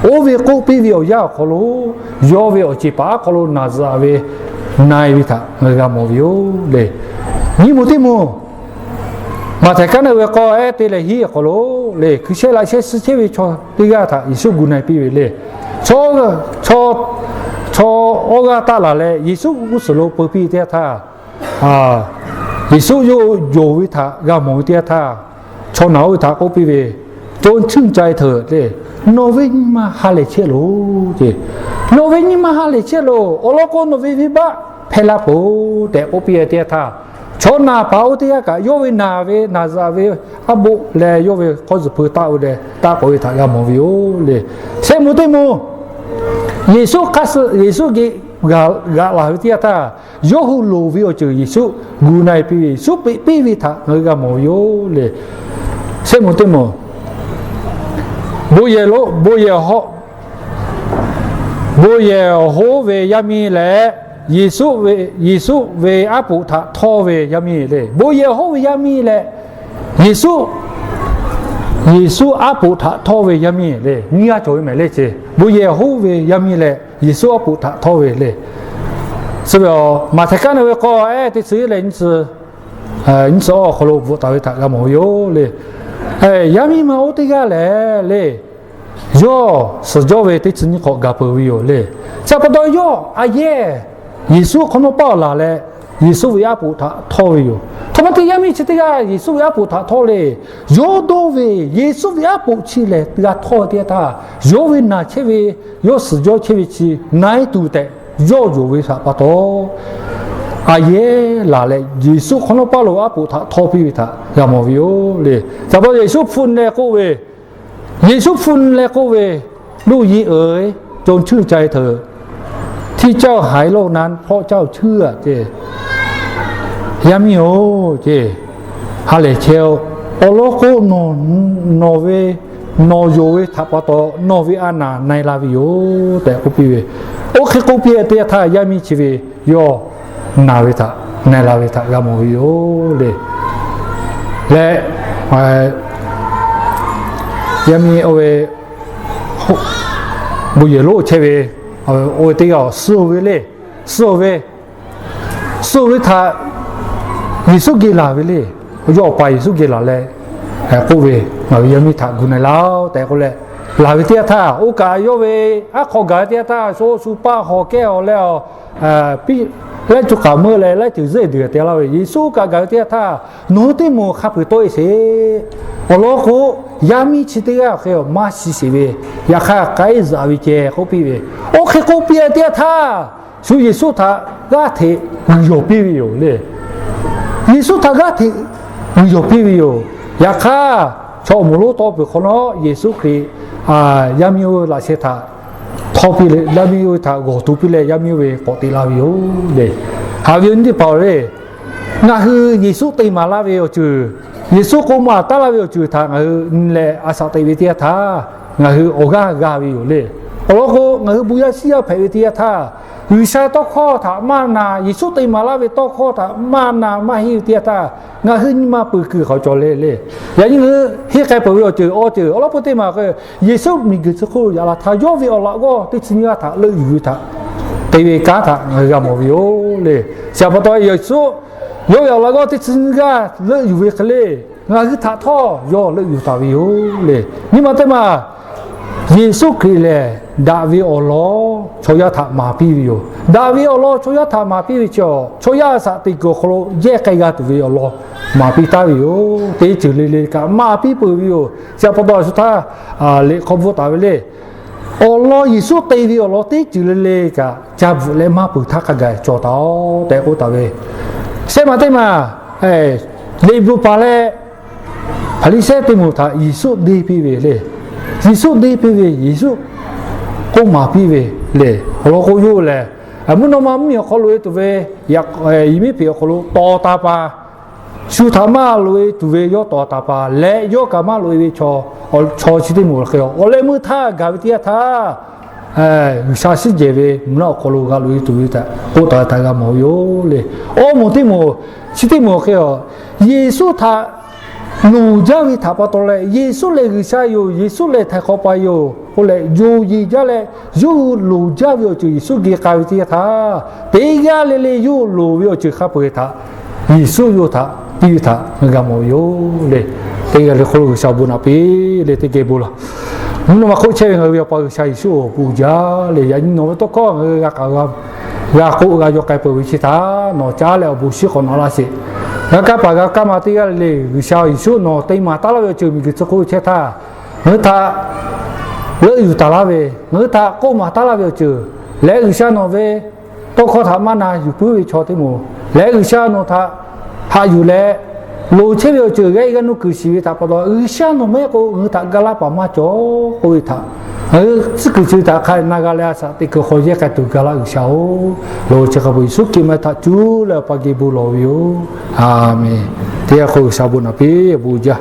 Oˇ ve k'oˆ piˇ ve awˬ yanˇ awˬ hk'aw lo, yawˇ ve awˬ ceˬ paˍ aˉ hk'aw lo naˬ zuhꞈ ve na e ve htaꞈ ngaˬ g'a mawˬ ve yoˬ le. Nyi moˍ teˇ moˍ, Maꞈhtehˍ kaˉ naˆ ve k'awˇ ehˉ te leh hiˉ awˬ hk'aw lo le, hkui shehˆ laꞈ shehˆ suh chehˇ ve chaw teˇ g'aˇ htaꞈ Yeˍsuˆ gu na e piˇ ve le. Chaw, chaw, chaw awˇ g'aˇ taˆ laˬ leh Yeˍsuˆ g'uˇ suhˍ lo peu piˇ teˇ yanˇ htaˇ, Yeˍsuˆ yawˇ yonˍ ve htaꞈ g'a mawˬ ve teˇ yanˇ htaˇ, chaw naˬ oˇ ve htaꞈ k'oˆ piˇ ve, จงชื่นใจเถิด le, nawˬ ve nyi ma ha lehˬ chehˇ loˬ ce. Nawˬ ve nyi ma ha lehˬ chehˇ loˬ. Awˬ lawn k'o, nawˬ ve venˇbaˆ hpehˇ laˇ peuˬ tehꞈ k'oˆ piˇ ve teˇ yanˇ htaˇ, Chaw naˬ paˍ oˇ teˇ g'aˇ kaꞈ yawˇ ve naˬ ve naˬ zaꞈ ve aˉ boˆ leh yawˇ ve hk'awˇ zuhˬ hpeu taˆ ve leh taˆ k'oꞈ ve htaꞈ g'a mawˬ ve yoˬ le. Shehˆ moˍ teˇ moˍ, Yeˍsuˆ hk'aˇ suh Yeˍsuˆ geh g'aꞈ laˬ ve teˇ yanˇ htaˇ, yawˇ hui loˍ ve awˬ ceuˬ Yeˍsuˆ gu na-e piˇ ve, Yeˍsuˆ peꞈ piˇ ve htaꞈ ngaˬ hui g'a mawˬ ve yoˬ le. Shehˆ moˍ teˇ moˍ, bon yehˬ lo, bon yehˬ awˬ hawˉ, bon yehˬ awˬ hoˉ ve yaˇ miˇ leh, Yeˍsuˆ ve, Yeˍsuˆ ve aˉ poꞈ htaꞈ htawˇ ve yaˇ miˇ le. Bon yehˬ awˬ hoˉ ve yaˇ miˇ leh, Yeˍsuˆ, Yeˍsuˆ aˉ poꞈ htaꞈ htawˇ ve yaˇ miˇ le. Nyiˇ g'aˇ cawˬ ve mehˍ le ce. Bon yehˬ awˬ hoˉ ve yaˇ miˇ leh Yeˍsuˆ aˉ poꞈ htaꞈ htawˇ ve le. Chi ve Maꞈhtehˍ kaˉ naˬ ve k'awˇ ehˉ teˇ chi leh nyiˇ chi awˬ hk'aw lo bvuhꞈ taˍ ve htaꞈ g'a mawˬ ve yoˬ le. Yaˇ miˇ ma oˇ teˇ g'aˇ lehˬ le, yawˇ suhˍ jawˇ ve teˇ chi nyiˇ hk'awꞈ gaˬ peuˬ ve yoˬ le. Chi pa taw yawˇ a yehˇ Yeˍsuˆ hk'awꞈ nawˉ paˇ awˬ laˬ leh, Yeˍsuˆ ve aˉ poꞈ htaꞈ htawˇ ve yoˬ. Htoꞈ ma te yaˇ miˇ chi teˇ g'aˇ Yeˍsuˆ ve aˉ poꞈ htaꞈ htawˇ le. Yawˇ dawˇ ve Yeˍsuˆ ve aˉ poꞈ chi lehˬ g'a htawˇ teˇ yanˇ htaˇ, yawˇ ve naˬ chehˇ ve, yawˇ suhˍ jawˇ chehˇ ve chi na-e tuˬ tehꞈ yawˇ yonˍ ve htaꞈ pa taw, a yehˇ laˬ leh Yeˍsuˆ hk'awꞈ nawˉ paˇ lo aˉ poꞈ htaꞈ htawˇ piˇ ve htaꞈ g'a mawˬ ve yoˬ le. Chi pa taw Yeˍsuˆ hpu leh k'oˆ ve, Yeˍsuˆ hpu leh k'oˆ ve, ลูกยิงเอ๋ย จงชื่นใจเถิด ที่เจ้าหายโรคนั้นเพราะเจ้าเชื่อ ce. Yaˇ miˇ-oˬ ce, ha lehˬ chehˇ-oˆ. Awˬ lawn k'o, nawˬ ve, nawˬ yonˍ ve htaꞈ pa taw nawˬ ve a naˬ na-e la ve yoˬ tehꞈ k'oˆ piˇ ve. Oˇ hk'e k'oˆ piˇ-e teˇ yanˇ htaˇ, yaˇ miˇ chi ve yawˇ naˬ ve htaꞈ na-e la ve htaꞈ g'a mawˬ ve yoˬ le. Leh yaˇ miˇ oˇ ve bon yehˬ lonˉ chehˇ ve, oˇ ve teˇ g'aˇ suh ve le, suh ve, suh ve htaꞈ Yeˍsuˆ geh laˬ ve le. Yawˇ awˬ pa Yeˍsuˆ geh laˬ leh k'oˆ ve, Ngaˬ ve yaˇ miˇ htaꞈ gu na-e laˇ-oˆ tehꞈ k'oˆ leh, laˬ ve teˇ yanˇ htaˇ, oˇ kaꞈ yawˇ ve aˉ hk'aw gaˬ ve teˇ yanˇ htaˇ, sho shu paˆ hawˬ kehˉ-aw leh, laiˉ co k'aˍ meuˇ leh laiˉ ceuˬ zuhˆ-e duˬ te laˇ ve Yeˍsuˆ oˇ kaꞈ gaˬ ve teˇ yanˇ htaˇ, Nawˬ hui teˇ moˍ hk'a peu-eˬ tawˆ-e sheˍ. Awˬ lawn k'o, yaˇ miˇ chi teˇ g'aˇ awˬ hk'e maˇ shiˍ sheˍ ve, yaꞈ hk'aˇ k'ai zaꞈ ve ceh k'oˆ piˇ ve. Oˇ hk'e k'oˆ piˇ-e teˇ yanˇ htaˇ, shu Yeˍsuˆ htaꞈ g'aˇ hteꞈ g'uiˬ yawˬ piˇ ve yoˬ le. Yeˍsuˆ htaꞈ g'aˇ hteꞈ g'uiˬ yawˬ piˇ ve yoˬ. Yaꞈ hk'aˇ, chaw awˬ moˍ lonˉ tawˇ peuˬ hk'awꞈ nawˉ, Yeˍsuˆ Hkriꞈ yaˇ miˇ oˇ ve laꞈ sheh htaꞈ htawˇ piˇ leh, yaˇ miˇ oˇ ve htaꞈ g'awˬ tu piˇ leh, yaˇ miˇ oˇ ve k'awꞈ te laˇ ve yoˬ le. Haꞈ ve awˬ nyi teˇ hpaˍ-oˬ le, ngaˬ hui Yeˍsuˆ te maˍ laˇ ve awˬ ceuˬ, Yeˍsuˆ k'oˆ maˍ taˉ laˇ ve awˬ ceuˬ htaꞈ ngaˬ hui nyi leh a shaꞈ teꞈ ve teˇ yanˇ htaˇ, ngaˬ hui awˬ g'aˇ g'a ve yoˬ le. Awˬ lawn k'o, ngaˬ hui bon yaˇ shiˉ yaˇ hpehꞈ ve teˇ yanˇ htaˇ, G'uiˬsha tawˇ hkawˇ htaꞈ maˇ na, Yeˍsuˆ te maˍ laˇ ve tawˇ hkawˇ htaꞈ maˇ na maˇ henˇ ve teˇ yanˇ htaˇ, ngaˬ hui nyi ma peuˬ kuiˬ hk'aw cawˬ le le. Yaꞈ nyi ngaˬ hui henˇ k'ai peuˬ ve awˬ ceuˬ awˬ ceuˬ awˬ lawn peu teˇ maˬ k'o, Yeˍsuˆ miˬguiˬ chi hk'oˆ lo yaꞈ la htaˇ yawˇ ve awˬ laꞈ g'awˇ teˇ chi nyiˇ g'aˇ htaꞈ leuˆ yuˬ ve htaꞈ te ve kanˉ htaꞈ ngaˬ hui g'a mawˬ ve yoˬ le. Chi htaꞈ pa taw Yeˍsuˆ yawˇ ve awˬ laꞈ g'awˇ teˇ chi nyiˇ g'aˇ leuˆ yuˬ ve hk'e le, ngaˬ hui htaꞈ htawˇ yawˇ leuˆ yuˬ taˍ ve yoˬ le. Nyi ma teˇ maˬ, Yeˍsuˆ Hkriꞈ lehˬ daꞈ ve awˬ lawn chaw yaˇ htaꞈ maˍ piˇ ve yoˬ. Daꞈ ve awˬ lawn chaw yaˇ htaꞈ maˍ piˇ ve chi, chaw yaˇ a shaꞈ teꞈ kuiˬ awˬ hk'aw lo yehˇ k'ai g'a tuˬ ve awˬ lawn maˍ piˇ taˉ ve yoˬ. Teˇ ceuˬ le le kaꞈ maˍ piˇ peuˬ ve yoˬ. Chi htaꞈ pa taw a shu htaˇ liꞈ hk'aw bvuhꞈ taˍ ve le. Awˬ lawn Yeˍsuˆ te ve awˬ lawn teˇ ceuˬ le le kaꞈ ca bvuhꞈ leh maˇ peuˬ htaˇ hk'a gaˬ cawˬ taˍ-oꞈ tehꞈ k'oˆ taˍ ve. Shehˆ maˬ teˇ maˬ, liꞈ bvuhꞈ paˍ leh Hpaˍriˍsehˇ teˇ moˍ htaꞈ Yeˍsuˆ deˇ piˇ ve le. Yeˍsuˆ deˇ piˇ ve, Yeˍsuˆ k'oˆ maˍ piˇ ve le. Awˬ lawn k'o yawˇ lehˬ, mvuhˇ naw ma mvuhˇmiˬ awˬ hk'aw loꞈ-e tuˬ ve, yehˬmiˉhpeꞈ awˬ hk'aw lo tawˍ taˍ paˍ, shu htaꞈ maˇ loꞈ-e tuˬ ve yawˇ tawˍ taˍ paˍ leh yawˇ kaꞈ maˇ loꞈ-e ve chaw, chaw chi teˇ moˍ hk'e-a awˬ leh meuˇ htaˇ gaˬ ve teˇ yanˇ htaˇ, G'uiˬsha shiˉ jehˬ ve mvuhˇ naw awˬ hk'aw lo g'a loꞈ-e tuˬ ve htaꞈ k'oˆ taˍ ve htaꞈ g'a mawˬ ve yoˬ le. Awˇ moˍ teˇ moˍ, chi teˇ moˍ hk'e-a, Yeˍsuˆ htaꞈ loˍ jaˇ ve htaꞈ pa taw leh, Yeˍsuˆ lehˬ G'uiˬsha yoˬ, Yeˍsuˆ lehˬ htaiˍ hk'awꞈ paˍ yoˬ k'oˆ leh, yonˍ yeˬ jaˇ leh yawˇ hui loˍ jaˇ ve awˬ ceuˬ Yeˍsuˆ geh k'ai ve teˇ yanˇ htaˇ, teˇ g'aˇ le le yawˇ hui loˍ ve awˬ ceuˬ hk'a peu-eˬ htaꞈ Yeˍsuˆ yawˇ hui htaꞈ piˇ ve htaꞈ ngaˬ g'a mawˬ ve yoˬ le. Teˇ g'aˇ le hk'oˆ lo G'uiˬsha bon naꞈ piˇ le teˇ geh bon laˬ. Mvuhˇ naw ma hk'oˆ chehˇ ve ngaˬ hui ve Awˬ pa G'uiˬsha Yeˍsuˆ-oˬ, bon jaˇ le. Yaꞈ nyi nawˬ ve tawˇ hkawˇ ngaˬ hui g'a k'oˆ g'a yaw k'ai peuˬ ve chi htaꞈ nawˬ caˉ leh awˬ bon shiˉ k'awꞈ naꞈ laˇ sheˍ. G'a kaˇ paˍ g'a kaˇ ma teˇ g'aˇ le le, G'uiˬsha Yeˍsuˆ nawˬ te maˍ taˉ laˇ ve awˬ ceuˬ miˬguiˬ chi hk'oˆ chehˇ htaˇ, ngaˬ hui htaꞈ leuˆ yuˬ taˍ laˇ ve, ngaˬ hui htaꞈ k'oˆ maˍ taˉ laˇ ve awˬ ceuˬ lehˬ, G'uiˬsha nawˬ ve tawˇ hkawˇ htaꞈ maˇ na yuˬ puiˉ ve chaw teˇ moˍ lehˬ, G'uiˬsha nawˬ htaꞈ haꞈ yuˬ leh, loˍ chehˇ ve awˬ ceuˬ g'aˇ e g'aˇ nuˇ kuiˬ shiˍ ve htaꞈ pa taw, G'uiˬsha nawˬ maˇ heˆ k'o ngaˬ hui htaꞈ ga laˇ paˍ maˇ cawˬ k'oˆ ve htaꞈ, ngaˬ hui tcuhˉ kuiˬ chi ve htaꞈ hk'a na g'a leh a shaꞈ teꞈ kuiˬ hk'aw yehˇ k'ai tuˬ ga laˇ G'uiˬsha-oˬ. Loˍ chi hk'a peu Yeˍsuˆ Hkriꞈ meh htaꞈ cuˇ leh Awˬ pa geh bon lawˬ ve yoˬ. A menˍ. Teˇ g'aˇ hk'aw G'uiˬsha bon naꞈ piˇ bon jaˇ.